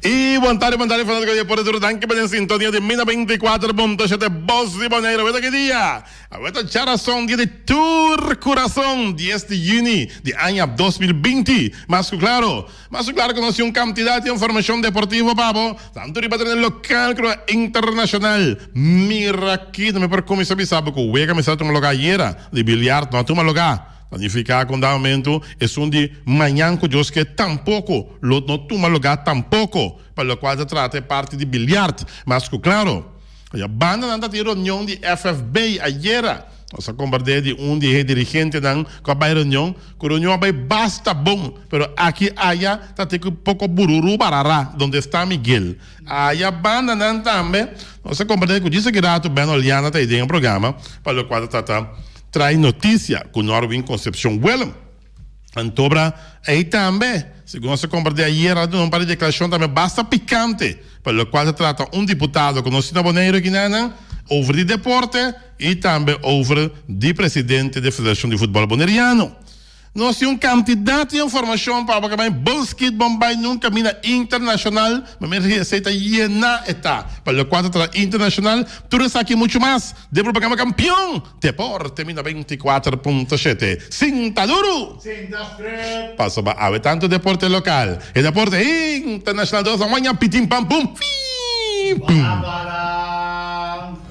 Y bon tarde, bon tarde, fanático di deporte tur danki pa den sintonia di Mina 24.7 Bos di Boneiru. Aweta ki dia? Aweta djarason, dia di tur kurason, 10 di juni di aña 2020. Mas ku klaro, mas ku klaro ku nos tin un kantidat di informashon deportivo pa bo, tantu riba tereno lokal komo internashonal. Mira aki, no mi por kuminsá bisa bo ku wega mester a tuma lugá ayera di biliard no a tuma lugá. Ta nifiká ku un dado momentu esun di mañan ku Dios ke tampoko lo no tuma lugá tampoko pa lokual ta trata e parti di biliard. Mas ku klaro, ya bandanan ta tin reunion di FFB ayera. Nos a komprendé di un di e dirigentenan ku a bai reunion ku reunion a bai basta bon, pero aki aya ta tin ku poko bururu barara donde esta Miguel. Aya bandanan tambe nos a komprendé ku djis aki ratu Ben Oliana ta ei den e programa pa lokual ta trata Trae noticia cu Norwin Concepcion Willem. Antobra ey tambe, segun nos a comprende ayer, a duna un par di declaracion tambe basta picante pa locual ta trata un diputado cu nos tin na Boneiru akinan over di deporte y tambe over di presidente di Federacion di Futbol Boneriano. Nos tin un kantidat di informashon pa bo ka bai Bullskit Bombay nun kaminda internashonal, ma mi esei ta yená e ta pa lokual ta trata internashonal, tur esaki muchu mas den propaganda kampion Deporte mi 94.7 Sinta duru! Sinta strep! Pasobra awe tantu deporte lokal e deporte internashonal dos a waña pitin pam pum fii pum. Bala bala!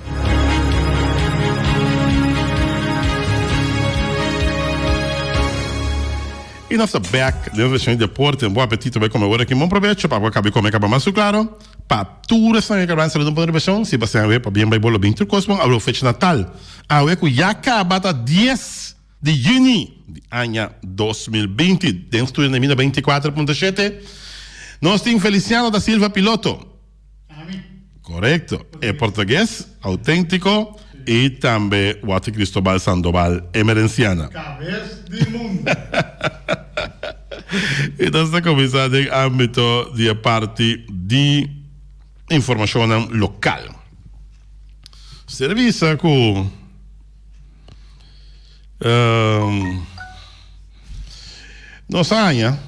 Y nos ta bek den nos seccion di deporte. Un bon apetito bay come ora aki. Bon probecho pa bo a cabe come caba mas su claro. Pa tur esnan ke caba saludo un pone riba Si bo awe pa bien bay bolo bin tur cos bon awe fecha natal. Awe cu ya caba ta dies di juni di aña 2020. Den studio na Mina 24.7 nos tin Feliciano da Silva Piloto. Korekto. E portugues auténtiko i tambe Wati Cristobal Sandoval Emerenciana. Kabes di mundu. I nos ta kuminsá den ámbito di e parti di informashonnan lokal. Ser bisa ku nos a haña.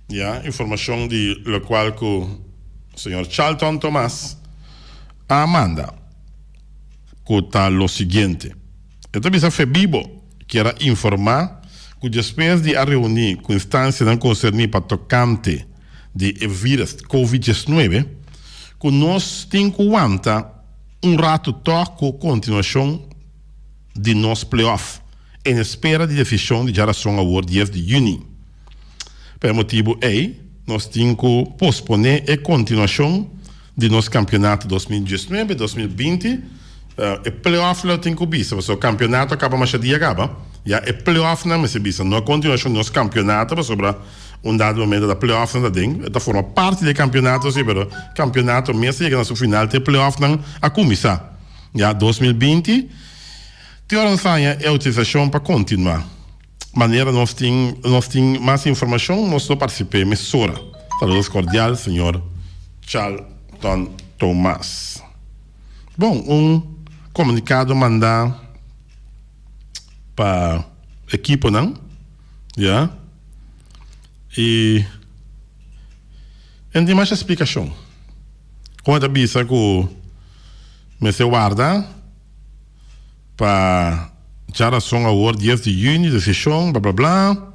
Ya, informacion di locual cu señor Charlton Thomas a manda cu ta lo siguiente. E ta bisa Febibo kier a informa cu despues di a reuni cu instancianan concerni pa tocante di e virus Covid 19 cu nos tin cu wanta un rato toch cu continuacion di nos playoff en espera di decision di djarason awor dies di juni. Pa e motibu ei, nos tin ku posponé e kontinuashon di nos kampionato 2019, 2020. E playoff lo tin ku bisa, pasobra kampionato a kaba masha dia kaba. Ya e playoffnan mester bisa, no e kontinuashon di nos kampionato, pasobra un dado momento ta playoffnan ta den, e ta forma parti di e kampionato si, pero kampionato mes a yega na su final te playoffnan a kuminsá. Ya 2020, te ora nos haña e outorisashon pa kontinuá. Manera nos tin nos tin mas informacion nos lo particip'e mesora. Saludos cordial señor Charlton Thomas. Bon un comunicado manda pa equiponan ya y en tin masha explicacion. Como e ta bisa cu mester warda. Pa djarason awor dies di juni desishon bla bla bla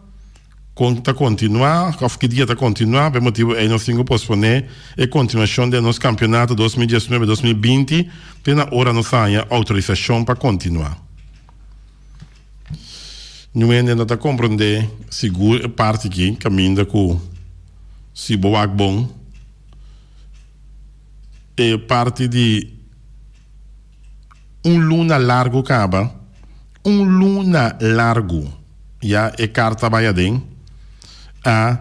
kon ta kontinuá òf ki dia ta kontinuá pa e motibu ei nos tin ku posponé e kontinuashon den nos kampionato 2019 2020 te na ora nos haña outorisashon pa kontinuá. Niun hende no ta komprondé sigur e parti aki kaminda ku si bo wak bon e parti di. Un luna largu kaba, un luna largu ya e karta bai aden, a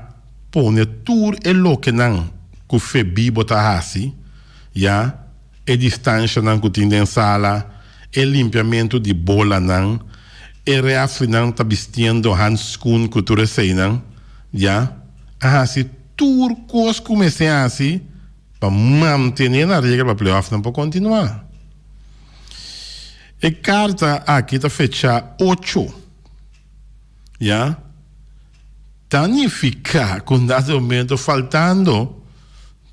pone tur e lokenan ku Febibo ta hasi, ya e distanshanan ku tin den sala, e limpiamentu di bolanan, e refrinan ta bistiendo handskoen ku tur eseinan, ya a hasi tur kos ku mester hasi. Pa mantené na regla pa playoffnan por kontinuá. E karta aki ta fechá ocho. Ya. Ta nifiká ku na e momento faltando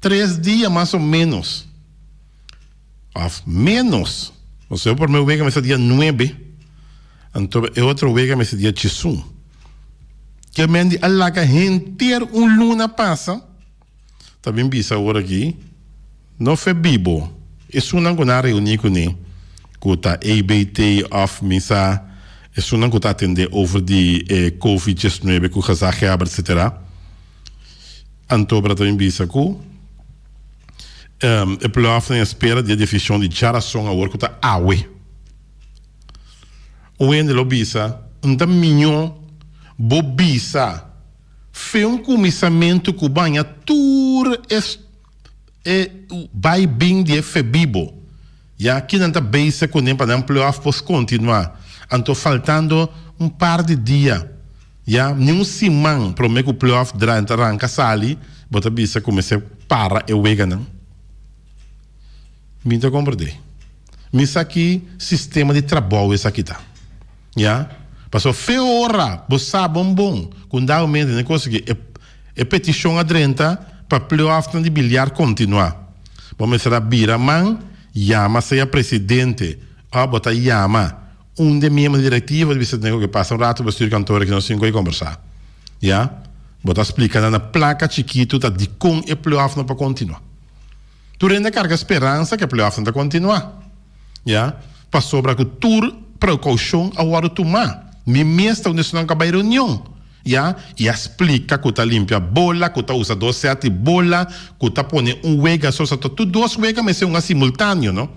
tres dia mas o ménos òf ménos, osea e promé wega mester dia nuebe, anto e otro wega mester dia diesun. Ke men di a laga henter un luna pasa, ta bin bisa awor aki, no fe bibo, esunnan ku nan a reuní kuné, ku ta EBT òf mi sa esunnan ku ta atendé over di e covid diesnuebe ku gezaghebber etcetera. Anto bra ta bin bisa ku e play-off nan espera di e desishon di djarason awor ku ta awe. Un hende lo bisa, N ta miñó bo bisa fe un kuminsamentu ku baña tur e e bai bin di e fe bibo. Ya kinan ta bezig kuné pa nan play-off por kontinuá. Anto faltando un par di dia, ya ni un siman promé ku play-off dranta ranka sali, bo ta bisa ku mester para e weganan. Mi ta komprendé. Mi sa ki sistema di trabou esaki ta. Ya. Pasobra fe ora bo sa bon bon ku un dado momento den konsegui e e petishon a drenta pa playoffnan di biliar kontinuá. Bo mester a bira man yama sea presidente òf bo ta yama un di e miembro di direktiva di bisa den oke pasa un rato bestuur kantoor aki nos tin ku e kombersá. Ya. Bo ta splika nan na plaka chikitu ta dikon e playoff no por kontinuá. Tur hende a karga speransa ku e playoffnan ta kontinuá. Ya, pasobra ku tur prekoushon a wòrdu tumá. Mi mes ta un di esnan ku a bai reunion, ya, i a splika ku ta limpia bola, ku ta usa dos sèt di bola, ku ta pone un wega so, ta tur dos wega mester hunga simultáneo, no?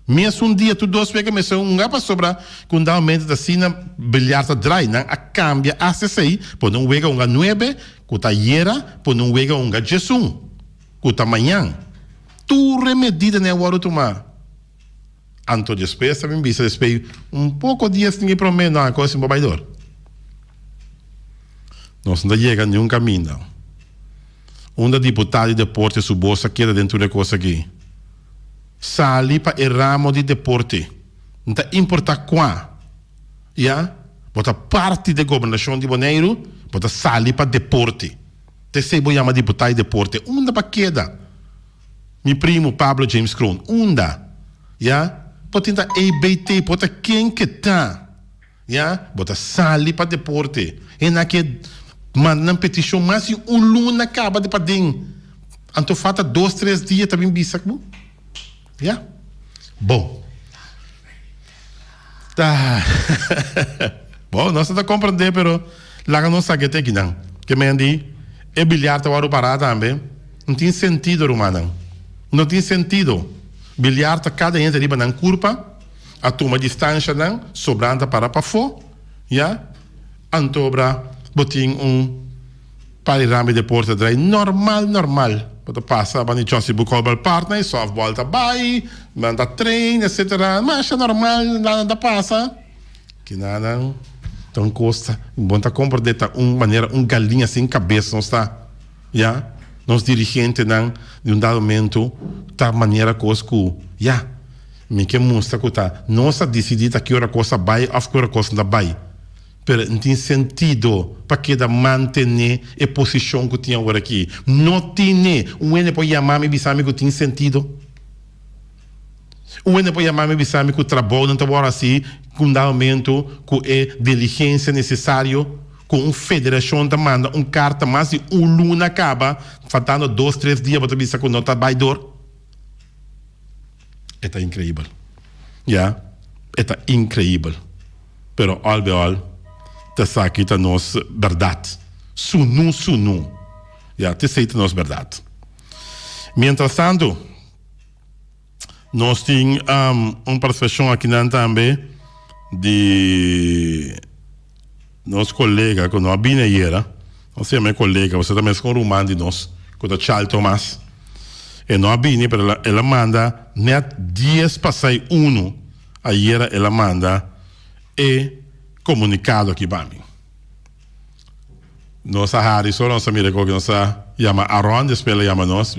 Mesun dia tur dos wega mester hunga pasobra ku un dado momento ta asina biliar ta drai. Nan a kambia asta esei, pone un wega hunga nuebe, ku ta ayera, pone un wega hunga diesun, ku ta mañan. Tur e medidanan a wòrdu tumá. Anto despues ta bin bisa despues un poko dias tin e promé no a kos sin por bai dor. Nos no ta yega niun kaminda. Unda diputado di deporte su bos a keda den tur e kos aki? Sali pa e ramo di deporte. No ta importá kua. Ya, bo ta parti di e gobernashon di Boneiru, bo ta sali pa deporte. T'esei bo yama diputá di deporte. Unda bo a keda? Mi primo Pablo James Kroon, unda? Ya, bo tin ta EBT, por ta ken ke ta. Ya, bo ta sali pa deporte. Hende a ke manda nan petishon mas di un luna kaba di paden. Anto falta dos, tres dia ta bin bisa ku bo. Ya. Bon. Ta. Bon, nos ta comprende, pero laga nos sa ke te kinan. Ke men di, e biliar ta wòrdu pará tambe. No tin sentido, rumannan. No tin sentido. Biliar ta kada hende riba nan kurpa, a tuma distanshanan, sobran ta para pafó, ya. Antobra bo tin un par di rami deporte drai normal normal. Bo ta pasa banda di Chelsea Bucol Park nan e softball ta bai, nan ta train etcetera. Masha normal nan ta pasa. Kinanan ta un kos ta bo ta komprende ta un manera un galiña sin kabes nos ta ya. Nos dirigentenan di un dado momento ta manera kos ku ya mi ke mustra ku ta nos a disidí ta ki ora kos a bai òf ki ora kos no ta bai. Pero n tin sentido pa keda mantené e posishon ku tin awor aki. No tine! Un hende por yama mi bisa mi ku tin sentido? Un hende por yama mi bisa mi ku trabounan ta wòrdu hasi ku un dado momento ku e diligensia nesesario, ku un federashon ta manda un karta mas di un luna kaba, faltando dos tres dia bo ta bisa ku no ta bai dor? E ta increibel. Ya, e ta increibel. Pero al be al, ta esaki ta nos berdad. Sunu, sunu. Ya, t'esei ta nos berdad. Mientras tanto, nos tin un participacion akinan tambe di nos colega cu no a bini ayera. Nos yama e colega, pasobra ta mes con ruman di nos, cu ta Charles Thomas. E no a bini, pero el a manda net dies pasai uno ayera el a manda e comunicado aki pa mi. Nos a hari so, nos a mira koki, nos a yama Aron, despues el a yama nos,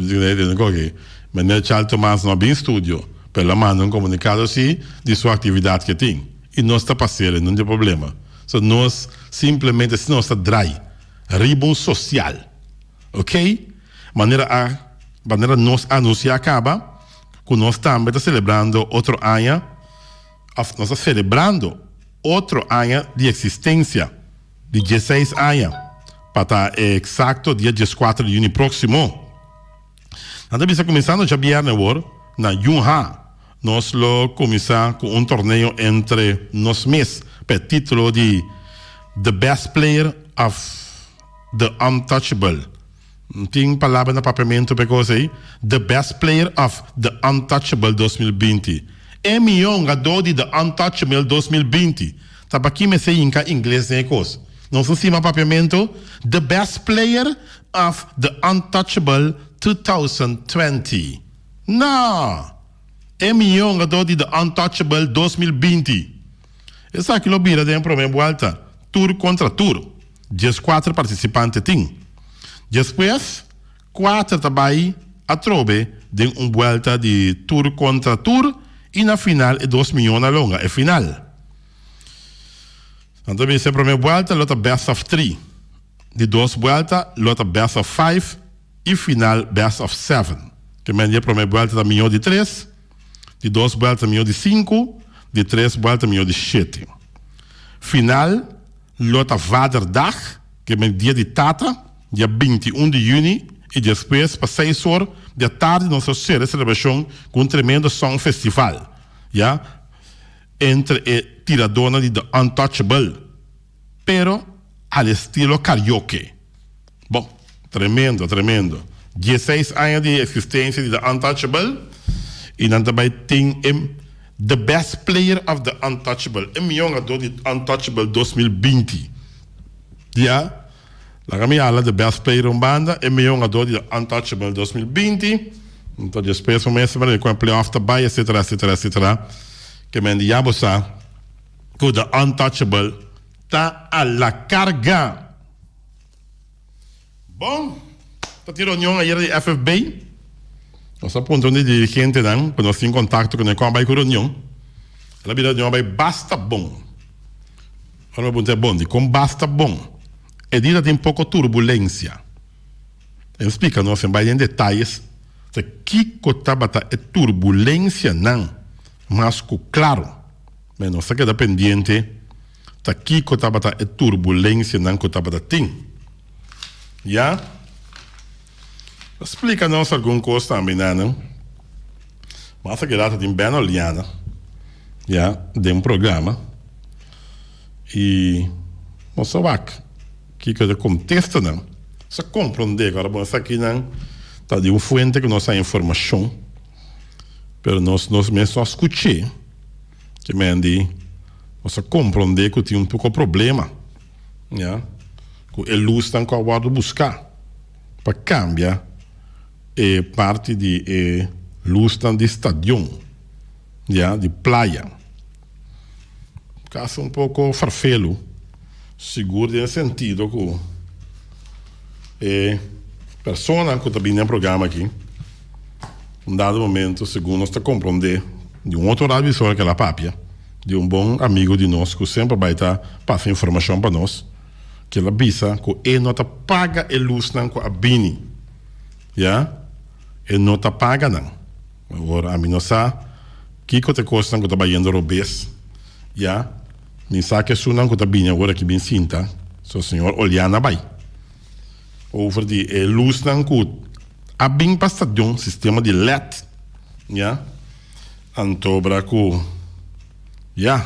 koki, meneer Charles Thomas no a bin studio, pero el a manda un comunicado si di su actividad ke tin. Y nos ta pas'el, no tin problema. So nos simplemente si nos ta drai riba un social. Ok? Manera a manera nos a anuncia caba cu nos tambe ta celebrando otro aña of nos ta celebrando otro aña di existencia di dieseis aña pa ta exacto dia diescuatro di juni proximo. Nan ta bisa cuminsando djabierne awor na Junha nos lo cuminsa cu un torneo entre nos mes pa e titulo di The Best Player of The Untouchable. Tin palabra na papiamentu pa e kos ei? The Best Player of The Untouchable 2020. E mihó hungadó di The Untouchable 2020. Ta pa ki mester hinka ingles den e kos? Nos no stima papiamentu? The Best Player of The Untouchable 2020. No! E mihó hungadó di The Untouchable 2020. Esaki lo bira den e promé buelta, tur kontra tur. Dieskuater partisipante tin. Despues, kuater ta bai atrobe den un buelta di tur kontra tur i na final e dos mion a longa e final. Nan ta bisa e promé buelta lo ta best of three, di dos buelta lo ta best of five i final best of seven. Ke men di e promé buelta ta mió di tres, di dos buelta mió di sinku, di tres buelta mió di shete. Final Lo ta Vaderdag, ke men dia di tata, dia 21 di yüni i despues pa seis or di atardi nos lo sera e selebrashon ku un tremendo song festival, ya, entre e tiradónan di The Untouchable, pero al estilo karaoke. Bon, tremendo, tremendo. Dieseis aña di existencia di The Untouchable y nan ta bay tin e The Best Player of The Untouchable, e miyon ganador di Untouchable 2020. Ya, laga mi hala The Best Player un banda, e miyon ganador di The Untouchable 2020. Enton despues bo mester mira con e playoff ta bay, etcetera, etcetera, etcetera. Ke men di ya bo sa cu The Untouchable ta a la carga. Bon, ta tin reunion ayer di FFB. Nos a puntra un di dirigentenan ku nos tin kontakto kuné kon a bai ku reunion. El a bira reunion a bai basta bon. Ora mi a puntra e bon, dikon basta bon? E di ta tin poko turbulensia. El splika nos, el bai den detayes ta kiko tabata e turbulensianan mas ku klaro. Nos ta keda pendiente. Ta kiko tabata e turbulensianan ku tabata tin? Ya a splika nos algun kos tambe nanan. Mas a keda ta tin Ben Oliana ya den programa i nos a wak kiko ta kontestanan. Nos a komprondé ku ora bo esakinan ta di un fuente ku nos a informashon pero nos nos mes no a skuch'é. Ke men di nos a komprondé ku tin un poko problema, ya, ku e lusnan ku a wòrdu buská pa kambia e parti di e lusnan di stadion, ya, di playa. Kasa un poko farfelu, sigur den e sentido ku e personanan ku ta bini den programa aki, Un dado momento, segun nos ta komprondé di un otro radioemisora ku el a papia, di un bon amigu di nos ku semper bai ta pasa informashon pa nos, ku el a bisa ku e no ta paga e lusnan ku a bini. Ya, e no ta paga nan. Awor ami no sa kiko ta e kosnan ku ta bayendo robes. Ya, mi sa ku esunnan ku ta bini awor aki bin sinta, so señor Oliana bai over di e lusnan ku. A bin pa stadion sistema di led ya anto bra ku ya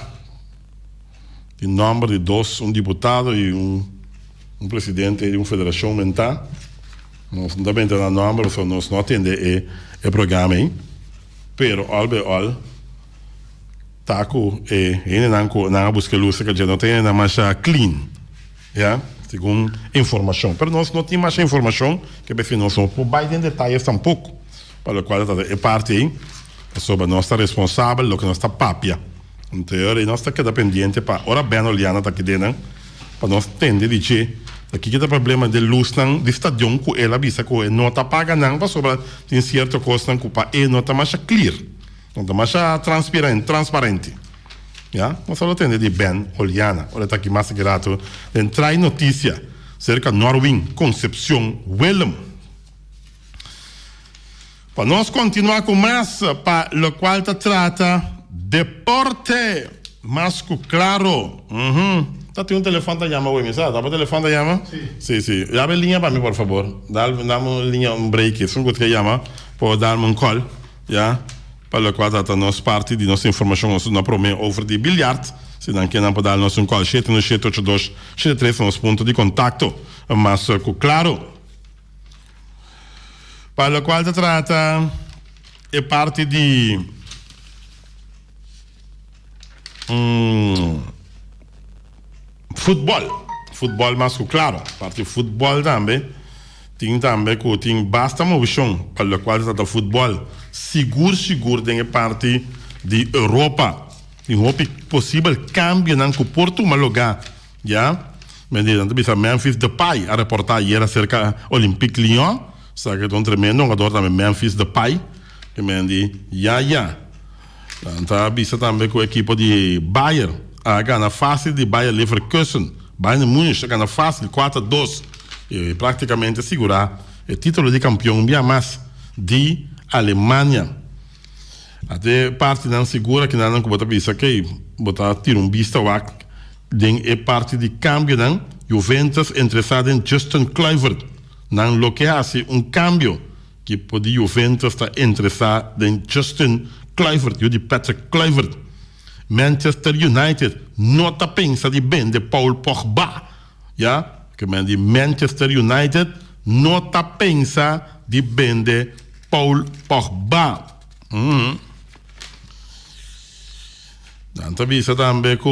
tin nomber di dos un diputado y un un presidente di un federacion menta nos no ta menta nan nomber pasobra nos no a tende e e programa ey pero al by al ta ku e hendenan ku nan a buska e lus ta no ta hendenan masha clean. Ya, segun informacion. Pero nos no tin masha informacion, ke p'esei nos no por bai den detayes tampoco, pa locual ta trata e parti ei, pasobra nos ta responsabel loke nos ta papia. Anto e ora ei nos ta keda pendiente pa ora Ben Oliana ta aki den nan, pa nos tende di dje ta kiko ta problema den lusnan di stadion ku el a bisa ku e no ta paga nan pasobra tin cierto cosnan ku pa e no ta masha clear, no ta masha transparente. Ya, nos a lo tende di Ben Oleana ora e ta aki mas aki rato den Trai Noticia serka Norwin Concepcion Willem. Pa nos kontinuá ku mas pa lokual ta trata deporte mas ku klaro. Uhum. Ta tin un telefòn ta yama awor mi sa? Ta bo telefòn ta yama? Si. Si, si. Dame e liña pa mi por fabor. Dal dame un liña un break. Esun ku ta yama por dalme un call. Ya. Pa lokual ta trata nos parti di nos informashon nos duna promé over di biljart. Si nan ke nan por dal nos un call 7178273 nos punto di kontakto mas ku klaro. Pa locual ta trata e parti di futbol, futbol mas cu claro, parti futbol tambe tin tambe cu tin basta movicion pa locual ta trata futbol, sigur sigur den e parti di Europa tin hopi posibel cambionan cu por tuma lugar. Ya, mende nan ta bisa Memphis Depay a reporta ayer acerca Olympique Lyon, sa ke ta un tremendo hungador tambe Memphis Depay, ke men di ya ya. Nan ta bisa tambe ku ekipo di Bayern a gana facil di Bayer Leverkusen, Bayern Munich a gana facil 4-2 i praktikamente sigura e titulo di kampion un bia mas di Alemania. Ate partinan sigur akinanan ku bo ta bisa key bo ta tira un bista wak den e parti di kambionan, Juventus interesá den Justin Kluivert. Nan lo ke hasi un kambio. Ekipo di Juventus ta interesá den Justin Kluivert, yu di Patrick Kluivert. Manchester United no ta pensa di bende Paul Pogba. Ya, ke men di Manchester United no ta pensa di bende Paul Pogba. Nan ta bisa tambe ku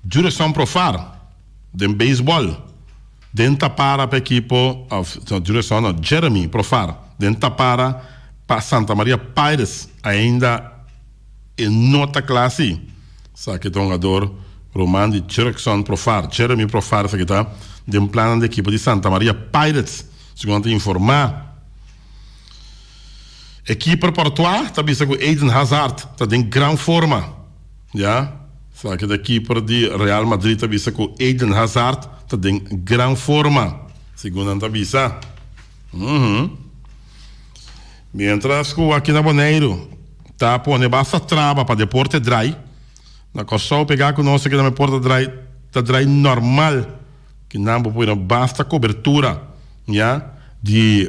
Jurison Profar den beisbòl den ta para pa ekipo òf no Jurison no Jeremy Profar den ta para pa Santa Maria Pirates ainda e no ta kla si. Esaki ta hungador ruman di Jurison Profar, Jeremy Profar esaki ta den plannan di ekipo di Santa Maria Pirates segun nan ta informa. E keeper Portois ta bisa ku Eden Hazard ta den gran forma. Ya, esaki ta keeper di Real Madrid ta bisa ku Eden Hazard ta den gran forma, segun nan ta bisa. Mientras ku aki na Boneiru ta pone basta traba pa deporte drai, na Kòrsou pegá ku nos aki tambe por ta drai ta drai normal. Kinan bo por mira basta kobertura ya di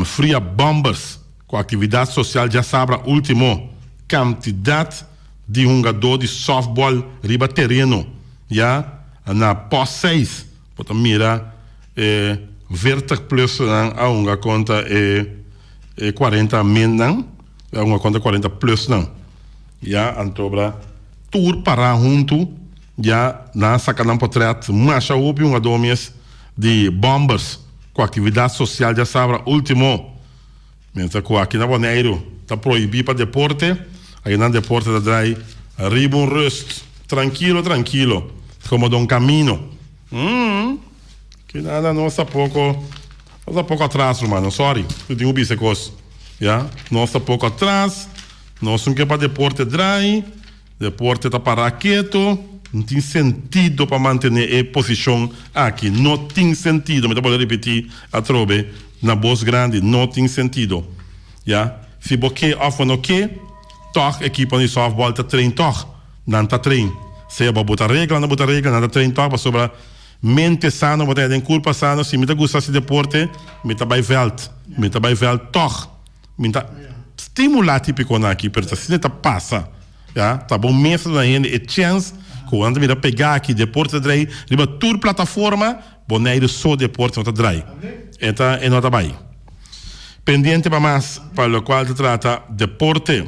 Fria Bombers ku aktividat sosial djasabra ultimo. Kantidat di hungadó di sòftbòl riba tereno ya na pòst seis bo ta mira e veertig plusnan a hunga kontra e kuarenta minnan a hunga kontra kuarenta plusnan ya antobra tur pará huntu. Ya nan a saka nan potret masha hopi hungadó mes di Bombers ku aktividat sosial djasabra último. Mientras ku aki na Boneiru ta prohibí pa deporte, aki nan deporte ta drai riba un rust trankilo trankilo komo don Camino. Umm kinana nos ta poko nos ta poko atras rumannan sorry si tin ku bisa e kos ya nos ta poko atras nos no ke pa deporte drai. Deporte ta pará ketu, no tin sentido pa mantené e posishon aki. No tin sentido, mi ta bolbe ripití atrobe na bos grandi, no tin sentido. Ya, si bo ke òf bo no ke, tòg ekiponan di sòftbòl ta train tòg. Nan ta train. Sea bo bo ta regla o no bo ta regla, nan ta train tòg pasobra mente sano bo ta den kurpa sano. Si mi ta gusta hasi deporte, mi ta bai vèlt. Mi ta bai vèlt tòg. Mi ta stimulá típikonan aki, pero ta asina ta pasa. Ya, ta bo mes ta duna hende e chèns ku nan ta mira pegá aki. Deporte ta drai riba tur plataforma, Boneiru so deporte no ta drai. E ta e no ta bai. Pendiente pa mas pa lokual ta trata deporte.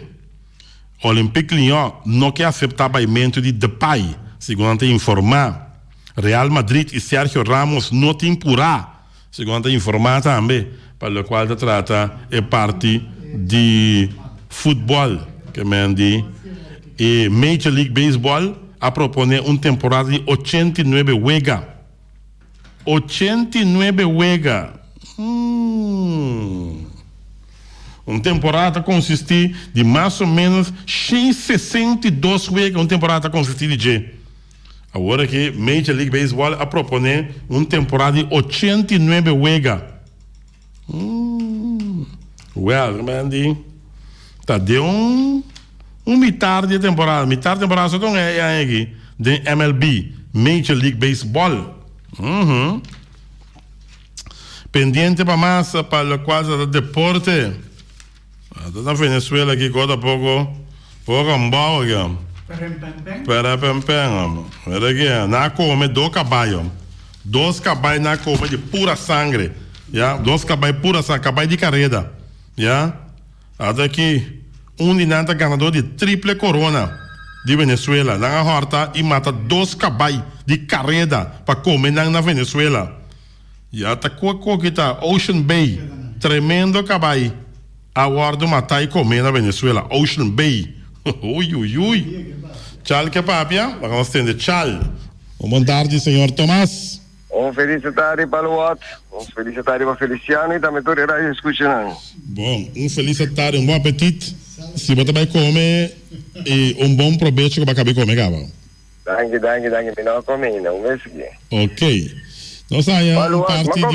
Olympique Lyon no ke aseptá baimentu di Depay, segun nan ta informá. Real Madrid i Sergio Ramos no tin purá. Segun ta informa tambe pa locual ta trata e parti di futbol ke men di e Major League Baseball a propone un temporada di 89 wega. 89 wega! Hmm. Un temporada ta konsistí di mas o ménos 162 wega un temporada ta konsistí di dje. Awor aki Major League Baseball a proponé un temporada di 89 wega. Wèl, men di ta den un un mitar di e temporada, mitar temporada so ta un e aña aki den MLB, Major League Baseball. Pendiente pa mas pa locual ta ta deporte. Ta na Venezuela aki ko ta poco poco ambao aki am. Perepempen am. Mira aki nan a come dos caballo. Dos cabay nan a come di pura sangre. Ya, dos cabay pura sangre, cabay di careda. Ya. Ata aki un di nan ta ganador di triple corona di Venezuela. Nan a horta y mata dos cabay di careda pa come nan na Venezuela. Ya ta kua koki ta Ocean Bay tremendo kabai a wordo mata y come na Venezuela Ocean Bay uyuyuy Chal ke papia laga nos tende Chal. Un bon tardi señor Tomas. Un felis tardi pa Luat, un felis tardi pa Feliciano y tambe tur e radio escuchanan. Bon, un felis tardi, un bon apetit si bo ta bay come y un bon probecho cu bo a caba di come caba. Danki, danki, danki. Mi no a come ainda. Un mes aki. Ok. Nos a haña un parti di bo.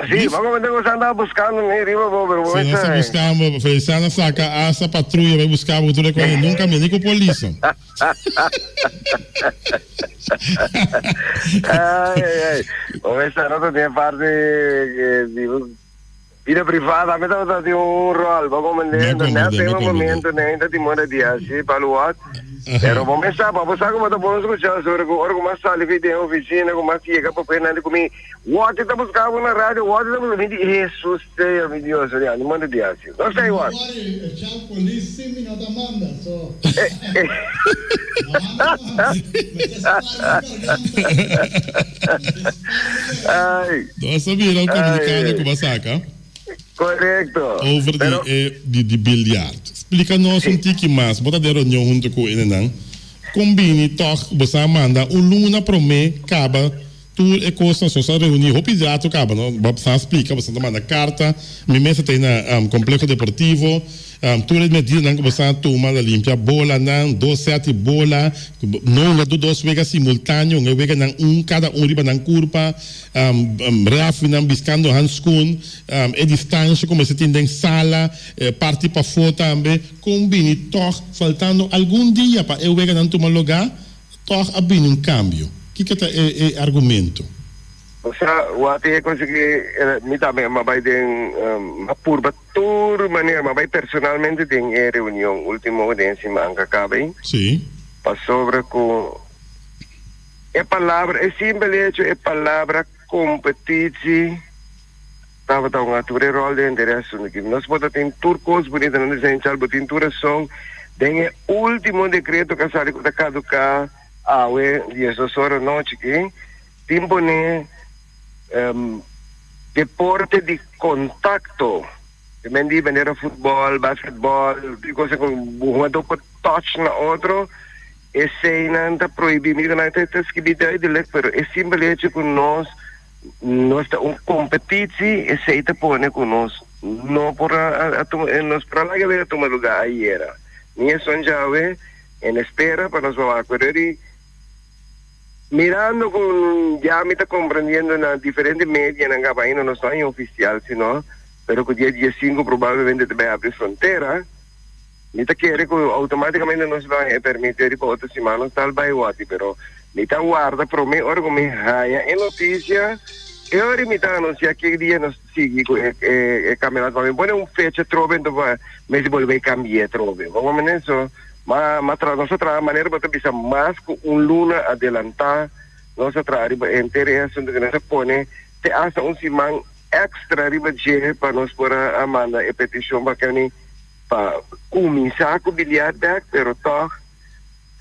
Sí, m'a comprende cu boso andaba buscando mi riba bo, pero bo Sí, nos a busca bo. Feliciano a saca hasta patruya bay busca bo tur e cos. Nunca mira ni cu polis. Ay, ay, ay. Bo mester no ta den parti di Bida privada mi tabata tin un rol, bo comprende? Mi a Entonces, comprende, net mi a den un comprende. momento nen ta tin mora di haci pa luat. Pero bo mes sa, bo sa como ta bon scucha sobre cu ora cu mas sali fi den oficina, cu mas yega pa nan di cu mi, Watty ta busca bo na radio, Watty ta busca, mi di, Jesus sea mi Dios, ya, ni manda di haci. No sei, No Watty. worry, e chal polis sin mi no ta manda, so. No anda mas, mi ta spar mi garganta. Mi ta spar mi garganta. Ay. Nos a mira un comunicado cu bo a saca. Correcto. Over di e di di biljart. Splica nos un tiki mas. Bo ta den reunion hunto cu enenan. Con bini toch bo sa manda un luna prome caba tur e cosnan. So sa reuni hopi rato caba no. Bo sa splica, bo sa ta manda carta. Mi mes ta tey na Complejo Deportivo. Tur e medidanan ku boso a tuma la limpia bolanan, dos sèt di bola, no hunga tur dos wega simultáneo, hunga e weganan un kada un riba nan kurpa, rèfrinan biskando hanskun, e distansha ku mester tin den sala, parti pafó tambe. Kon bini tòg faltando algun dia pa e weganan tuma lugá, tòg a bini un kambio? Kiko ta e argumento? Osea, wak e konsegui, mi tambe a bai den, a purba tur manera, m'a bai personalmente den e reunion ultimo den e siman ku a kaba ei. Sí. Pasobra ku e palabra, e simpel hecho e palabra kompetitsie tabata un tur e ròl den henter e asuntu aki. Nos por ta tin tur kos bunita, nan di Senchal, bo tin tur rason den e ultimo dekreto ku a sali ku ta kaduká awe diesdos ora nochi aki. Tin pone deporte di contacto, te men di manera futbol, basketbol, di cosa cu bo hungador por touch na otro, eseynan ta prohibi. Mi dico nan ta skibi duidelijk, pero e simpel hecho cu nos nos ta un competitie, esey ta pone cu nos no por a tuma, nos por a laga wega tuma lugar ayera. Ni esun djawe en espera pa nos wak, pero di. Mirando cu ya mi ta comprendiendo na diferente medianan caba ainda no sa oficial sino, pero cu dia diesinco probablemente ta bay abri frontera, mi ta kere cu automaticamente nos lo haña e permit riba otro siman nos tal bay wati, pero mi ta warda prome ora cu mi haña e noticia e ora mi ta anuncia ki dia nos sigui cu e campeonato pa mi pone un fecha trobe enton pa mester bolbe cambia trobe. Bo comprende? So. Ma ma tra nos a traha manera bo ta bisa mas ku un luna adelantá nos a traha riba henter e asuntu ku nos a pone te asta un siman èkstra riba dje pa nos por a manda e petishon pa keni pa kuminsá ku biliar bèk pero tòg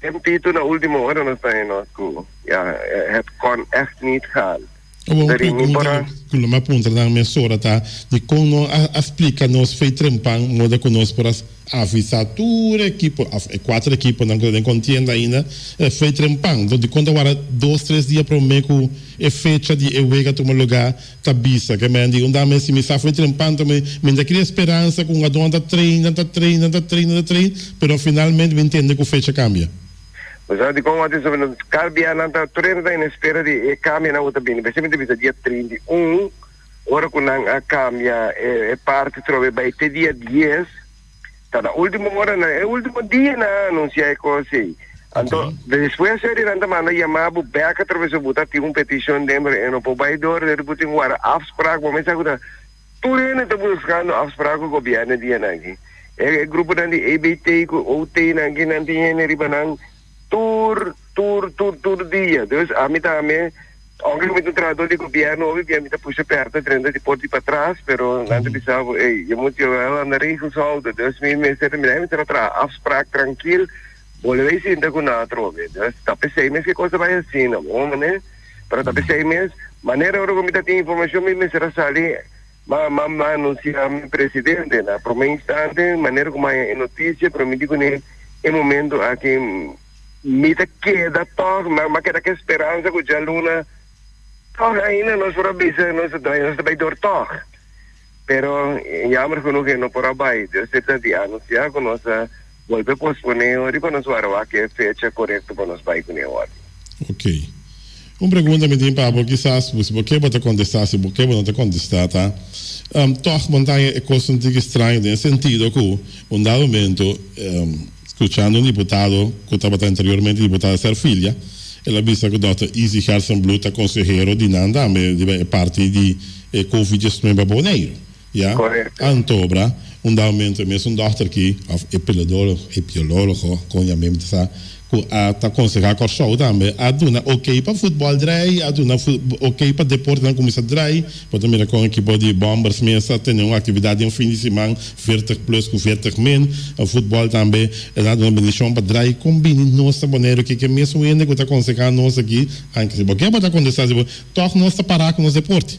tempito na último ora nos ta nos ku ya het kon ègt niet gaan. Awor un pregunta ku lo mi a puntra nan mesora ta, dikon no a splika nos fei trempan moda ku nos por a avisá tur e ekipo òf e kuater ekiponan ku ta den kontienda ainda fei trempan? Enton dikon ta wara dos tres dia promé ku e fecha di e wega tuma lugá ta bisa ke men di un dame si mi sa fei trempan ta mi mi ta kria speransa ku un adon ta train nan ta train nan ta train nan ta train pero finalmente mi ntende ku fecha kambia. Bo sa dikon wak tin sobra kal bia nan ta tur hende ta en espera di e kambionan ku ta bini. P'esei mi ta bisa dia 31 ora ku nan a kambia e parti trobe bai te dia dies ta na ultimo ora nan e ultimo dia nan a anunsia e kos ei. Anto despues seri nan ta manda yama bo bek atraves bo ta tin un petishon den pero e no por bai dor dor bo tin ku wara afsprak bo mester ku ta Tur hende ta buskando afsprak ku gobièrnu dianan aki. E gruponan di EBT ku OT nan aki nan tin hende riba nan tur tur tur tur dia. Dus ami tambe, ounke ku mi ta un trahador di gobièrnu hopi bia mi ta pusha pèrta drenta di por di patras, pero nan ta bisa bo, ey, je moet je wel aan de regels houden. Dus mi mester mi mester a traha afsprak trankil, bolbe bay sinta ku nan atrobe. Dus ta p'esei mes ke kos ta bai asina, bo mane. Pero ta p'esei mes, manera ora ku mi ta tin informashon mi mester a sali ma ma ma anunsiá mi presidente na promé instante, manera ku mi haña e notisia, pero mi di kuné e momento aki mi ta keda tòg, mi a keda ku e speransa ku djaluna tòg ainda nos por a bisa nos nos ta bai dor tòg. Pero jammer genoeg e no por a bai, dus e ta di anunsiá ku nos a bolbe posponé ori pa nos wara wak e fecha korekto pa nos bai kuné ori. Ok. Un pregunta mi tin pa bo, kisas si bo ke bo ta kontestá, si bo ke bo no ta kontestá, ta, tòg bo ta haña e kos un tiki straño den e sentido ku un dado momento, skuchando un diputado ku tabata anteriormente diputado Serfilia, el a bisa ku dòkter Izzy Gerstenbluth ta konsehero di nan tambe riba e parti di E covid 19 pa Boneiru, ya. Correcto. Antobra, un dado momento e mesun dokter ki, of epiledólogo, epiolólogo, kon yam'é mi ta sa, ku a ta konsehá Kòrsou tambe, a duna okey pa futbòl drai, a duna okey pa deportenan kuminsá drai. Bo ta mira kon ekipo di Bombers mes a tene un aktividat den fin di siman, veertig plus ku veertig min. Futbòl tambe, nan a duna bendishon pa drai. Kon bini nos na Boneiru ke ke mesun hende ku ta konsehá nos aki, anke si bo ke bo ta kontestá si bo. Tòg nos ta pará ku nos deporte.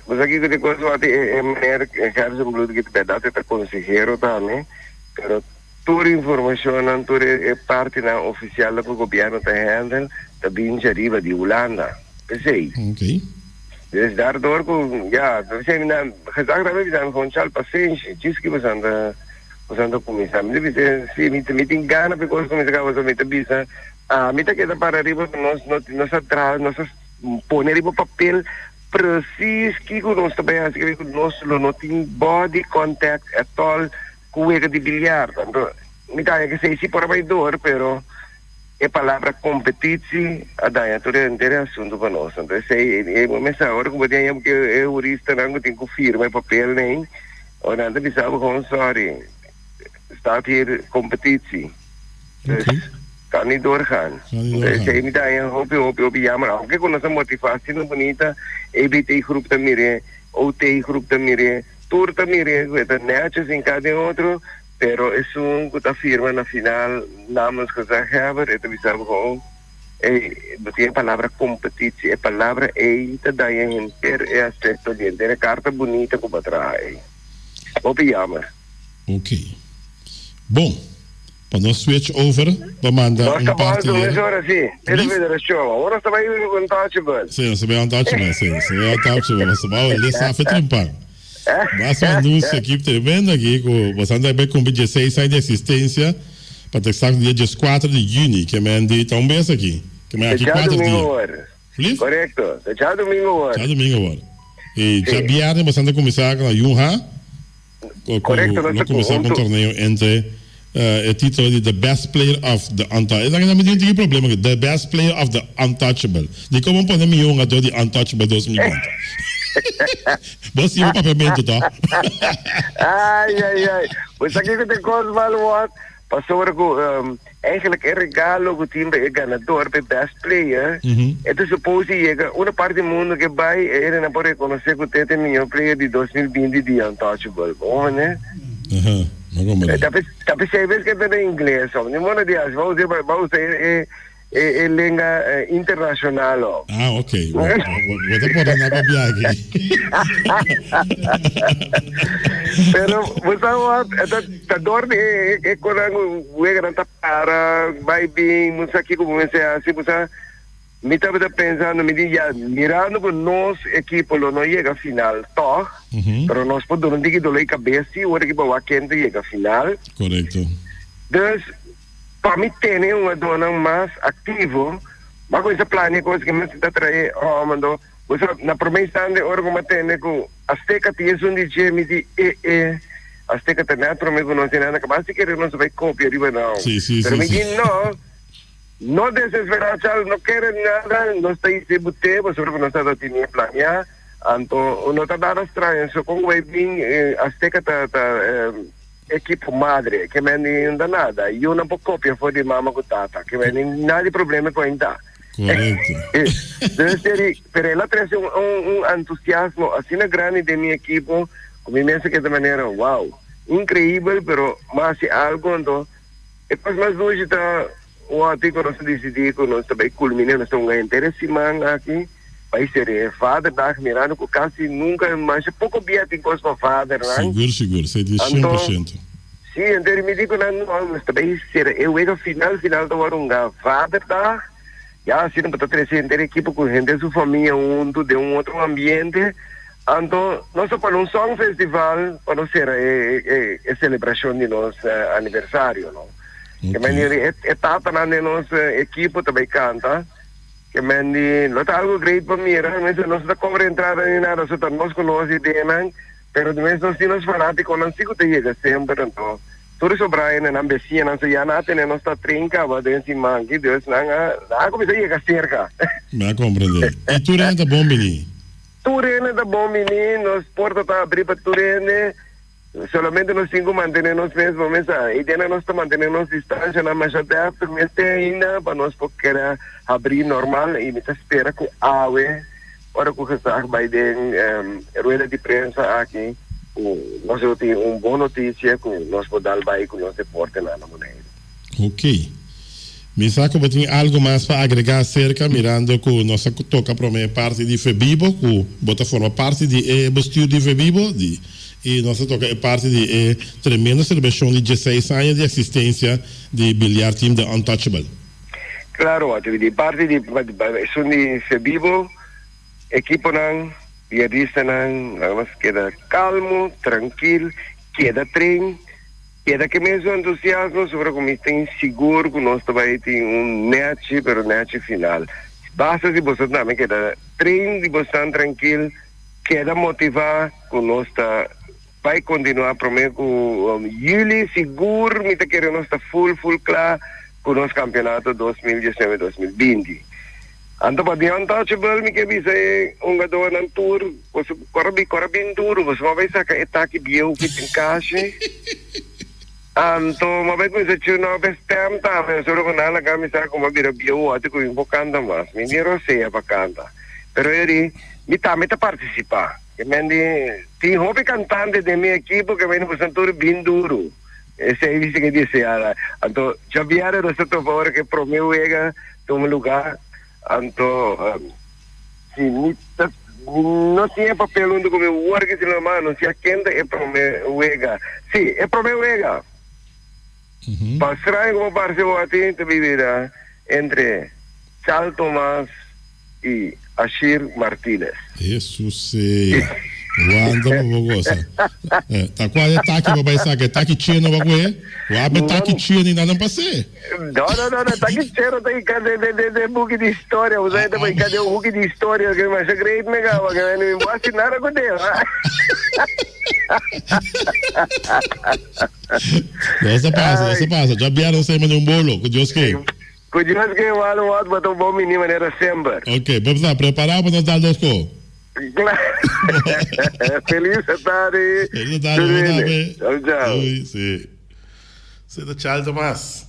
Bo sa kiko di kos wak e meneer Gerson Bloed ki ta bèrdat e ta konsehero tambe, pero tur informashonnan, tur e partinan ofisial ku gobièrnu ta hèndel ta bin djariba di Hulanda. P'esei. Oké. Dus daardoor ku ya, p'esei mi nan gezag tambe bisa mi gewoon chal pasenshi, djis ki boso ta boso ta kuminsá. Mi ta bisa si mi tin gana pa e kos kuminsá kaba pasobra mi ta bisa Ami ta keda para riba ku nos no nos a traha nos a pone riba papel precies kiko nos ta bai hasi ku nos lo no tin body contact at all ku wega di biliar. Anto mi ta haña kesei si por a bai dor pero e palabra competitie a daña tur henter e asuntu pa nos. Anto esei e mester ora ku bo tin haña e huristanan ku tin ku firma e papelnan ei ora nan ta bisa bo gewoon sorry staat hier competitie. Dus kan niet doorgaan. Esei mi ta haña hopi hopi hopi jammer. Aunke ku nos a motivá asina bunita, EBT groep ta mir'é, OT groep ta mir'é, tur ta mir'é ku e ta nètjes hinká den otro, pero esun ku ta firma na final namens gezaghebber e ta bisa bo gewoon, ey, bo tin e palabra kompetitie, e palabra ey ta daña henter e aspekto di henter e karta bunita ku bo a traha ey. Hopi jammer. Ok. Bon. Pa nos switch over pa manda Nos un ta parti bolto hier. mesora si, e Lief? federacion. Awor nos ta bai untouchable. Si, nos ta bai untouchable, si. Nos ta bai untouchable. Nos ta bai lesa afe trempan. Bas un anuncio aki tremendo aki cu boso ta bai cumpli dieseis aña di existencia pa ta exacto dia diescuatro di juni ke men di ta un bes aki. Ke men De aki djadomingo cuatro dia. awor. Lief? Correcto. De djadomingo awor. Djadomingo awor. Y Si. djabierne boso ta cuminsa cu na Junha. Correcto, Lo cuminsa cu un torneo entre e titulo di The Best Player of the Untouchable. Esaki tambe tin un tiki problema aki, The Best Player of the Untouchable. Dikon bo pone mihó hungadó di Untouchable 2020? Bo siña bo papiamentu to. Ay, ay, ay. Bo sa kiko ta e kos mal wòrd? Pasobra ku eigenlijk e regalo ku tin pa e ganador, pa e best player, e ta suppose di yega una parti di mundo ke bai e hendenan por rekonosé ku te ta e mihó player di 2020 di Untouchable. Bo comprende? Aha, bo comprende. Ta p'esei bes ke ta na ingles. Ni modo di hasi, bo usa e. E e lenga internacional oh. Ah, ok. Bo, bo, bo ta por na papia aki. Pero bo sa wat, ta ta door di e e konan weganan ta para, bai bin, bo sa kiko bo mester hasi, bo sa mi tabata pensando, mi di ya mirando ku nos ekipo lo no yega final tog, pero nos por duna un tiki dolor di kabes si ora ki bo wak ken ta yega final. Korekto. Dus Pa mi tene un adónan mas aktivo, m'a kuminsá plania kos ku mi ta trae hòmber. Anto, bo sa, na promé instante ora ku m'a tende ku Azteca tin esun di dje, mi di, E e, Azteca ta nèt promé ku nos i nan a kaba si kere nos bai kopia riba nan. Pero mi di, No, no desesperá, Charles, no kere nada, nos ta hise but'é pasobra ku nos tabata tene e planiá. Anto, no ta nada straño, so kon ku bai bin Azteca ta ta. Ekipo madre, ke men di no ta nada. Yunan por kopia for di mama ku tata, ke men di nada di problema ku ainda. Korekto. Dus deri, pero el a trese un un entusiasmo asina grandi den mi ekipo ku mi mes a keda manera wow, inkreibel pero mas hasi algu anto e kos mas dushi ta wòrdu ku nos a disidí ku nos ta bai kulminá nos ta hunga henter e siman aki. Bai ser e vaderdag mirando cu casi nunca masha poco bia tin cos pa vadernan. Sigur sigur, sei di cien por ciento. Si, anto mi di cu nan no, nos ta bai ser e wega final final ta worde hunga vaderdag, ya asina bo ta trece henter ekipo cu henter su famia hunto den un otro ambiente, anto nos ta pone un song festival pa nos cera e e celebracion di nos aniversario no. Ke manera e tatanan den nos ekipo ta bai canta. Ke men di, Lo ta algu great pa mira. Mester nos no ta kobra entrada ni nada, so ta nos ku nos ideanan, pero di mes nos tin nos fanátikonan si ku ta yega semper. Anto tur e sobrá hendenan, besiñanan, so ya nan a tene nos ta tren kaba den siman ki, dus nan a nan a kuminsá yega serka. Mi a komprendé. I tur hende ta bon bini? Tur hende ta bon bini, nos porta ta abrí pa tur hende. Solamente nos tin cu mantene nos mes bo mesa. E idea na nos ta mantene nos distancianan masha deftig mester ainda pa nos por keda habri normal y mi ta spera cu awe ora cu gezag bay den rueda di prensa aki cu nos lo tin un bon noticia cu nos por dal bay cu nos deportenan na Boneiru. Ok. Mi sa cu bo tin algo mas pa agrega acerca mirando cu nos a toca prome parti di Febibo cu bo ta forma parti di e bestuur di Febibo di y nos a toca e parti di e tremendo celebracion di dieseis aña di existencia di Billiard Team The Untouchable. Claro, Otto, di parti di esun di Febibo, ekiponan, billardistanan, laga nos keda calmo, trankil, keda train. Keda ke mesun entusiasmo sobra ku mi tin sigur ku nos ta bai tin un nechi pero nechi final. Basta si boso tambe keda train di bosnan trankil, keda motiva ku nos ta bai kontinua prome ku juli sigur mi ta kere nos ta full full kla ku nos kampeonato 2019 2020. Anto pa The Untouchable mi ke bisa e hungadornan tur, boso kora bi kora bin duru, boso no bai saka e taki bieu ki tin kashi. Anto mi bai kuminsa tune up e stem tambe, solo ku nan laga mi sa ku mi a bira bieu oti ku mi por kanta mas. Mi tin rosea pa kanta. Pero e di, mi tambe ta partisipa. Ke men di, tin hopi kantante den mi ekipo ke men di boso tur bin duru. Esei mi sigui desea. Anto djabièrnè nos ta topa ora ku e promé wega tuma lugá. Anto si mi ta mi no tin e papel huntu ku mi wòrdu ki si lo mano si a ken ta e promé wega. Si, e promé wega. Pa straño ku bo parse bo a tin ta bibida entre Charles Thomas y Ashir Martinez. Hesus sea. Wanta pa bo gosa. Ta cual e taki bo bay saca? E taki chino bo cu e? Wak e taki chino y nan pase. No, no, no, no. Taki chino ta hinca den, den, den, den buki di historia. Bo sabe ta bay hinca den un buki di historia. Que masha great me gaba. Que mi bo haci nada cu den. No sa pasa, no sa pasa. Ya biernes nos ta manda un bolo. Cu Dios ke. Cu Dios ke walo wot bo ta un bon mini manera semper. Ok, bo ta prepara pa nos dal nos ko. Claro. Feliz tarde. Feliz tarde, bo tambe. Ciao, ciao. Doei, si. Si ta chal Tomas.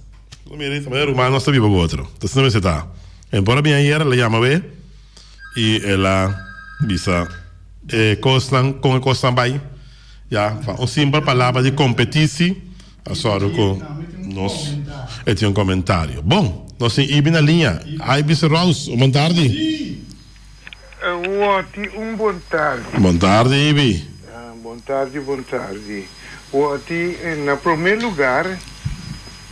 Bo mira ta manera ruman nos ta biba cu otro. Ta asina mester ta. En por a bin ayer el a yama we y el a bisa e cosnan con e cosnan bay. Ya, pa un simpel palabra di competitie. A sòru ku nos e tin un komentario. Bon, nos tin Ibi na liña. Ibi Rouse, un bon tardi. Wòti, un bon tardi. Bon tardi, Ibi. Bon tardi, bon tardi. Wòti, na promé lugar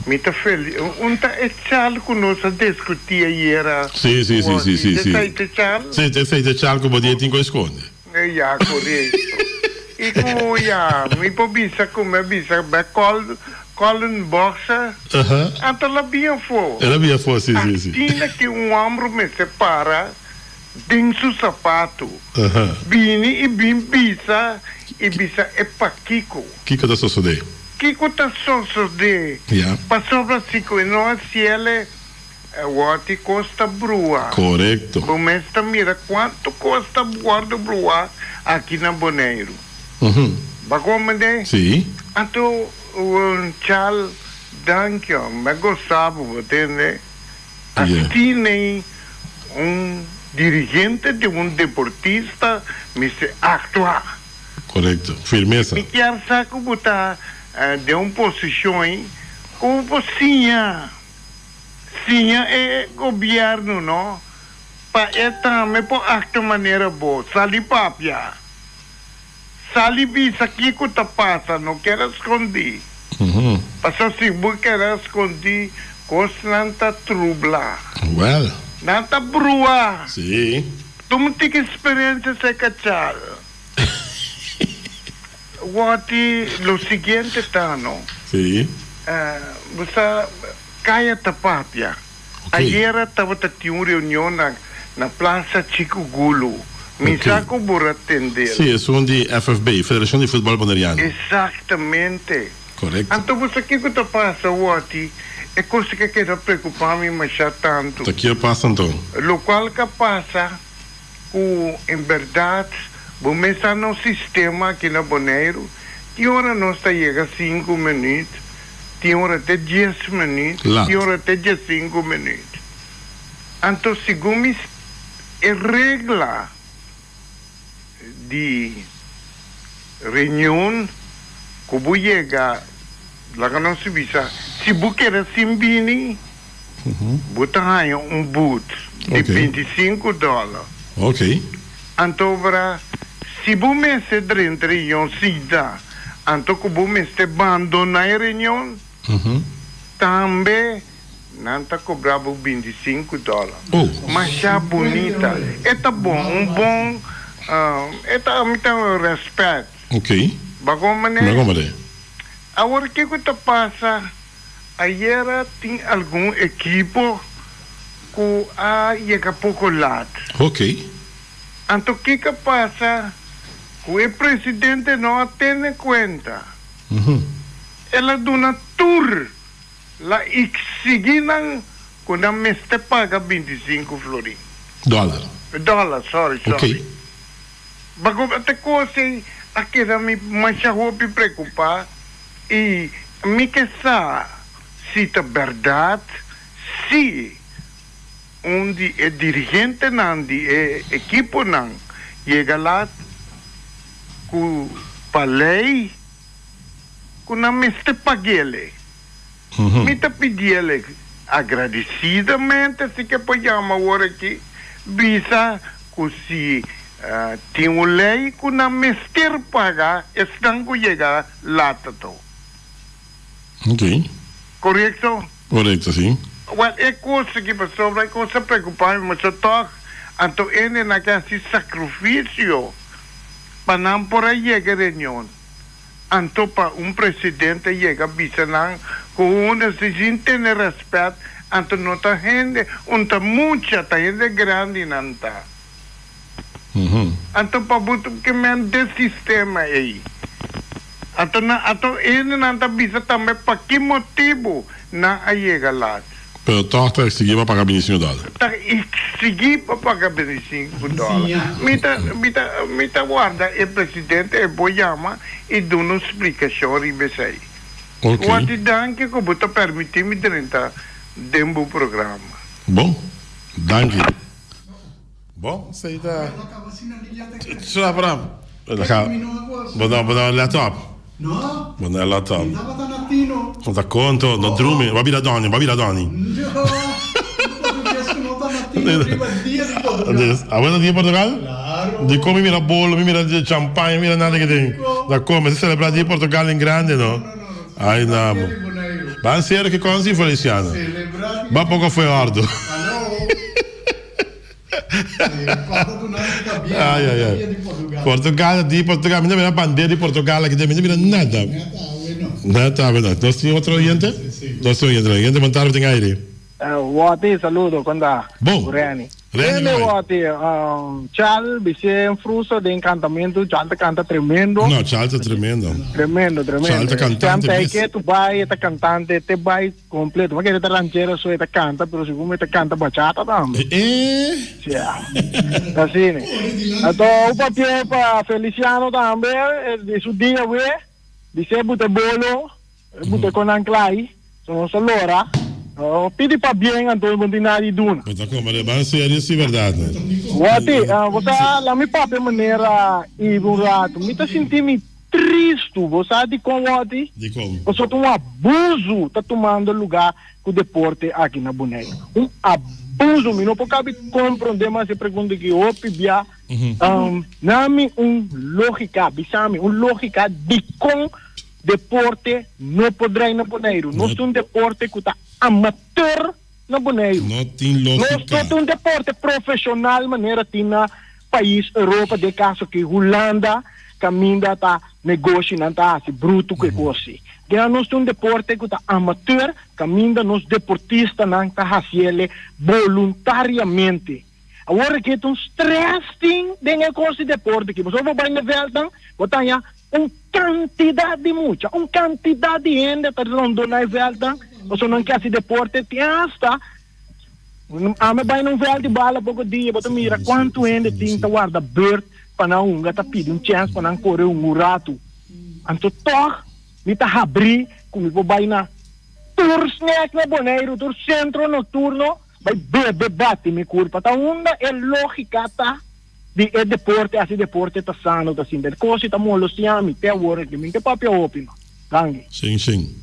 mi ta feli, un ta e chal ku nos a diskutí ayera. Sí, sí, sí, sí, sí, sí. Esei ta e chal? Sí, esei ta e chal ku bo di e tin ku eskonde. Ya, korekto. I ku ya, mi por bisa ku mi a bisa bek Col, Colin Boxer, anto el a bin afó. El a bin afó, sí, sí, sí. Asina ki un hòmber mester para den su sapatu, bini i bin bisa i bisa e pakiko. Kiko ta sosodé? Kiko ta sosodé? Ya. Pasobra si ku e no hasiel e wòrdu kos ta brua. Korekto. Bo mes ta mira kuantu kos ta wòrdu bruá aki na Boneiru. Bo a komprendé? Sí. Anto, Chal, dankio. Mi a gosa bo, bo tende? Asina un dirigente di un deportista mester actua. Correcto. Firmeza. Mi kier sa cu bo ta den un posicion cu bo por siña, siña e gobierno no, pa e tambe por actua manera bo. Sali papia. Sali bisa kico ta pasa, no keda scondi. Pasobra si bo keda scondi, cosnan ta trubla. Well. Nan ta brua. Sí. Tuma un tiki experiencia cerca Chal. Woti, lo siguiente ta, no. Sí. Bo sa, caya ta papia. Ayera tabata tin un reunion na na Plaza Chico Gulu. Mi sa cu bo ra tendel. Sí, esun di FFB, Federacion di Futbol Boneriano. Exactamente. Correcto. Anto bo sa kico ta pasa awor-ti? E cos cu a keda preocupa mi masha tanto. Ta kier pasa anto? Locual ca pasa cu en berdad bo mes sa nos sistema aki na Boneiru, tin ora nos ta yega cinco minuut, tin ora te dies minuut, tin ora te diescinco minuut. Anto segun mi e regla di reunion cu bo yega, laga nos bisa, si bo keda sin bini, Bo ta haña un boet di 25 dòler. Anto bra, si bo mester drenta reunion sida, anto ku bo mester bandoná e reunion, tambe nan ta kobra bo 25 dòler. Masha bunita. E ta bon, un bon, e ta, mi ta rèspèt. Bo komprendé? Awor kiko ta pasa? Ayera tin algun ekipo ku a yega poko lat. Ok. Anto kiko a pasa ku e presidente no a tene kuenta. El a duna tur la eksigí nan ku nan mester paga 25 florin. Dòler. Dòler, sorry, sorry. Ok. Bago te kos ei a keda mi masha hopi preokupá. I mi ke sa si ta bèrdat si un di e dirigentenan di e ekiponan yega lat ku pa lei ku nan mester pag'ele. Mi ta pidi'ele agradesidamente si ke por yama awor aki bisa ku si tin un lei ku nan mester paga esnan ku yega lata to. Ok. Korekto? Korekto, si. Wèl, e kos aki pasobra e kos ta preokupá mi mucho tòg. Anto hendenan ke hasi sakrifisio pa nan por a yega e reunion. Anto pa un presidente yega bisa nan ku unda si sin tene rèspèt, anto no ta hende, un ta mucha, ta hende grandi nan ta. Anto pa bo ke men den sistema ei. Anto nan anto hendenan ta bisa tambe pa ki motibu nan a yega lat. Pero tòg ta eksigí pa paga 25 dòler. Ta eksigí pa paga 25 dòler. Mi ta mi ta mi ta warda e presidente e bo yama i duna un splikashon riba esei. Ok. Wòrdi danki ku bo ta permití mi drenta den bo programa. Bon. Danki. Bon, esei ta. Sra Abraham. Bo no bo no laptop. No. Bo na laptop. Mi tabata na tino. No ta konto, no drumi. Bo a bira dòni, bo a bira dòni. No. Un portugues ku no ta na tino riba dia di Portugal. Awe ta dia di Portugal? Claro. Di kon mi mira bolo, mi mira champagne, mi mira nada ke tin. Ta kon, mester selebrá dia di Portugal en grande no. No, no, no. Ay Selebrá na. dia di Boneiru. Ban serio ke kon si Feliciano. Selebrá dia Ba poko fue ordo. Alo. Ay, ay, ay. Portugal, di Portugal. Mi no mira bandera di Portugal aki den. Mi no mira nada. Neta awe no. Nos tin otro oyente? Nos tin oyente. Oyente, bon tarde, tin aire. Wati, saludo, kon ta? Bon. Reni. Reni, Reni, mooi. Wati, Chal, bisé fruso den kantamentu, Chal ta kanta tremendo. No, Chal ta tremendo. Tremendo, tremendo. Chal ta kantante Stem mes. ta ke tu bai, e ta kantante, te bai Completo. Ma kere ta ranchero so e ta canta, pero segun mi ta canta bachata tambe. Eh. Ja. Asina. Anto un papia pa Feliciano tambe, di su dia we, di se buta bolo, buta con nan klai, so nos a lora. No pidi pabien anto bo tin nada di duna. Bo ta como de ban serio si verdad. Wati, bo sa la mi papia manera ibi un rato. Mi ta sinti mi Tristu, bo sa dikon wòrdi? Dikon? Pasobra un abusu ta tumando lugá ku deporte aki na Boneiru. Un abusu! Mi no por kabi komprondé mas e pregunta ki hopi bia. Na mi un lógika, bisa mi un lógika dikon deporte no por drai na Boneiru. Nos tin un deporte ku ta amateur na Boneiru. No tin lógika. Nos no tin un deporte profeshonal manera tin na pais Europa, den kaso aki Hulanda, kaminda ta negoshinan ta hasi brutu ku e kos si. Den nos tin un deporte ku ta amateur, kaminda nos deportistanan ta hasiele boluntariamente. Awor aki ta un stress tin den e kos di deporte aki. Pasobra bo bai na vèldnan, bo ta haña un kantidat di mucha, un kantidat di hende ta rondona e vèldnan, pasobra nan ke hasi deporte. Tin asta Ami bai na un vèlt di bala poko dia, bo ta mira kuantu hende tin ta warda bèrt pa nan hunga, ta pidi un chèns pa nan kore un ratu. Anto tòg mi ta habrí ku mi por bai na tur snèk na Boneiru, tur sentro nokturno, bai bebe bati mi kurpa. Ta unda e lógika ta di e deporte, hasi deporte ta sano, ta sinta. E kos ta molostia mi te awor aki. Mi no ke papia hopi no. Danki. Sin, sin.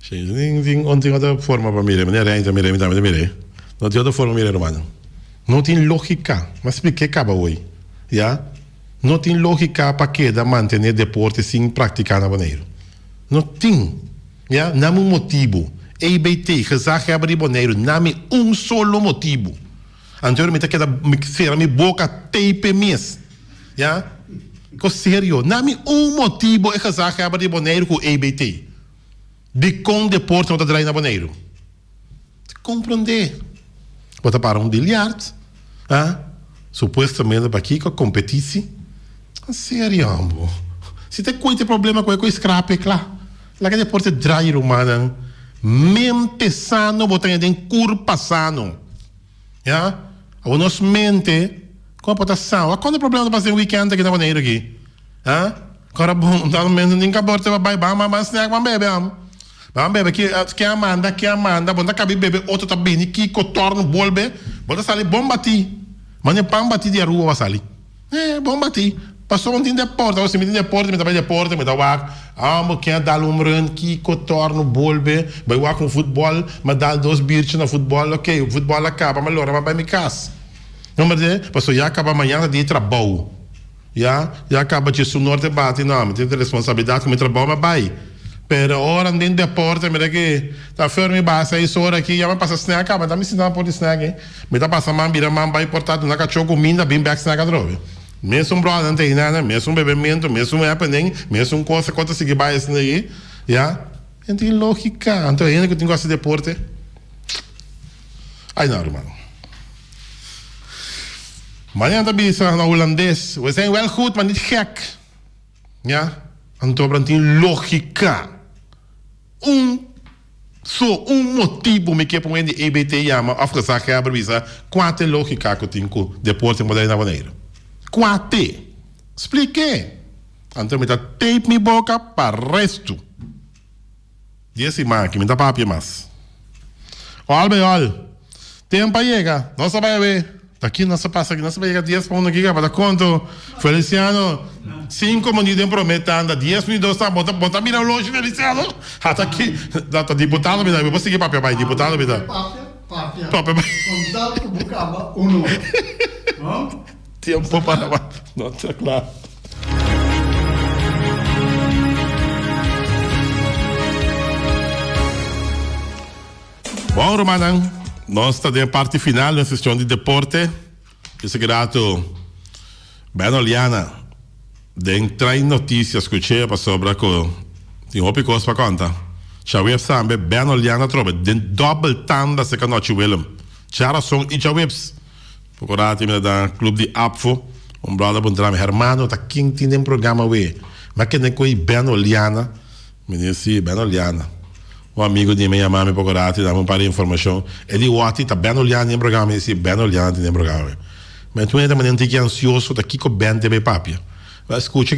Sin, sin tin un tin otro forma pa mira. Meneer Rein ta mira, mi tambe ta mira. No tin otro forma mira, rumannan. No tin lógika. Mi a splik'é kaba hoy. Ya. No tin lógika pa keda mantené deporte sin praktiká na Boneiru. No tin. Ya. Nami un motibu. EBT, Gezaghebber di Boneiru, nami un solo motibu. Anterior mi ta keda mi sera mi boka tape mes. Ya. Kos serio. Nami un motibo e gezaghebber di Boneiru ku EBT. Dikon deporte no ta drai na Boneiru? Komprondé. Bo ta para un biljart, ah, supuestamente pa kiko? Kompetisi? Serio ambo. Si ta koe te problema ku e koe skrape kla. Laga deporte drai rumannan. Mente sano bo ta haña den kurpa sano. Ya, awor nos mente kon por ta sa? Wak kuantu problema ta pasa den weekend aki na Boneiru aki? Ha? Kora bon, un momento tin kaborte pa bai, ban ban ban snack, ban bebe am. Ban bebe, ki ken a manda, ken a manda, bo ta kabi bebe, otro ta bini, kiko, torno, bolbe, bo ta sali bon bati. Mane pan bati di Aruba bo a sali. Eh, bon bati. Pasobra mi tin deporte, awor si mi tin deporte mi ta bai deporte, mi ta wak, amo ken a dal un run, kiko, torno, bolbe, bai wak un futbol, mi a dal dos biertje na futbol, ok, futbol a kaba, mi a lora, mi a bai mi kas. No merde? Pasobra ya kaba mañana ta dia di trabou. Ya, ya kaba dje su norte bati, no, mi tin responsabilidat ku mi trabou, mi a bai. Pero ora mi tin deporte, mira ki ta fer mi basa e sora aki, ya mi a pasa snack kaba, ta mi sinta na por di snack ei. Mi ta pasa man bira man bai porta duna kachó kuminda bin bek snack atrobe. Mesun bròdernan ta hinana, mesun bebementu, mesun happening, mesun kos ku ta sigui bai asina ei, ya. No tin lógika. Anto e hende ku tin ku hasi deporte, ai no ruman. Mañana ta bisa na hulandes, we zijn wel goed, maar niet gek. Ya, anto no tin lógika. Un so un motibu mi ke pa un hende di EBT yama of gezaghebber bisa kua ta e logika ku tin ku deporte moderno na Boneiru. Kua te? Splik'é. Anto mi ta tape mi boka pa restu di e siman aki. Mi ta papia mas. Ol bay ol. Tempu a yega. Nos ta bai awe. Ta ki nos a pasa aki? Nos a yega dies pa uno giga pa ta konto. Feliciano, sinku minuut den prome tanda, dies minuut dos tanda. Bo ta bo ta mira oloshi Feliciano? Ata ki ta ta diputado mi ta. Mi por sigui papia bai diputado mi ta. Papia, papia. Papia bai. Konta ku bo kaba un ora. No? Tiempo para no ta kla. Bon rumannan, nos ta den parti final den sesion di deporte. Esaki rato Ben Oliana den trae noticia scuch'e pasobra cu tin hopi cos pa conta. Djaweps tambe Ben Oliana trobe den dobbel tanda cerca Nochi Willem. Djarason y djaweps. Poco rato mi ta dan club di APFO. Un brother puntra mi, Hermano ta ken tin den programa awe? Mi a kende cu Ben Oliana. Mi di, Si, Ben Oliana. Un amigo di mi a yama mi poco rato y dami un par di informacion. E di, Wati, ta Ben Oliana tin e programa? Mi di, Si, Ben Oliana tin e programa. Mi a tuma e ta manera un tiki ansioso ta kico Ben debe papia. Mi a scucha.